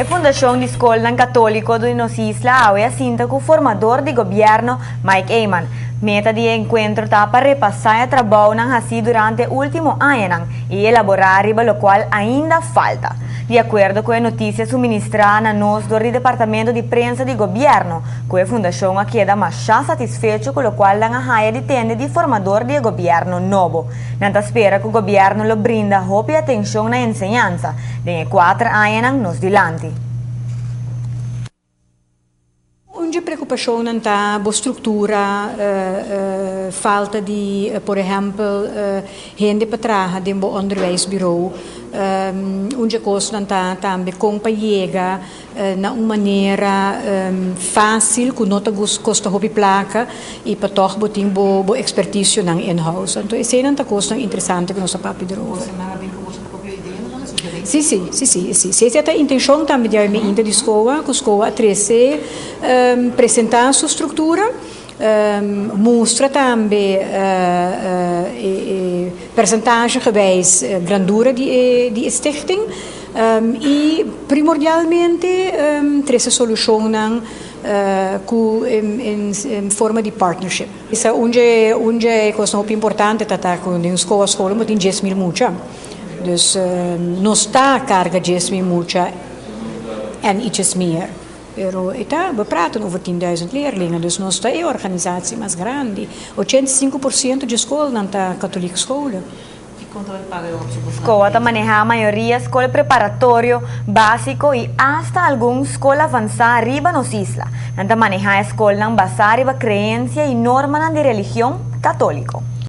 E Fundacion di Scolnan Catolico di nos isla awe a sinta cu formador di gobierno Mike Eman. Meta di e encuentro ta pa repasa e trabounan haci durante ultimo añanan y elabora riba locual ainda falta. Di acuerdo cu e noticia suministra na nos door di Departamento di Prensa di Gobierno, cu e fundacion a keda masha satisfecho cu locual nan a haya di tende di formador di e gobierno nobo. Nan ta spera cu gobierno lo brinda hopi atencion na enseñansa den e 4 añanan nos dilanti. Un preocupacion ta bo structura, falta di, por ehempel, hende pa traha den bo onderwijsbureau. Un cos ta tambe con pa yega na un manera facil cu no ta costa hopi placa y pa toch bo tin bo experticio nan in-house. Anto, esey ta cos interesante cu nos a papia erover. Si. Esey ta e intencion tambe di mi inter di SKOA, cu SKOA 13 presenta su structura, mustra tambe percentagegewijs grandura di stichting y primordialmente trece solucion den forma di partnership. Esey ta un cos hopi importante, ta cu den SKOA scol tin 10.000 mucha. Dus nos ta carga 10.000 mucha en ietsjes meer. Pero eta, we praten over 10.000 leerlingen, dus nos ta e organisatie mas grandi. 85% di scol ta katholieke scholen. SKOA ta maneha mayoria scol preparatorio, basico y hasta algun scol avansa riba nos isla. Nan ta maneha scol basa riba creencia y norma di religion catolico.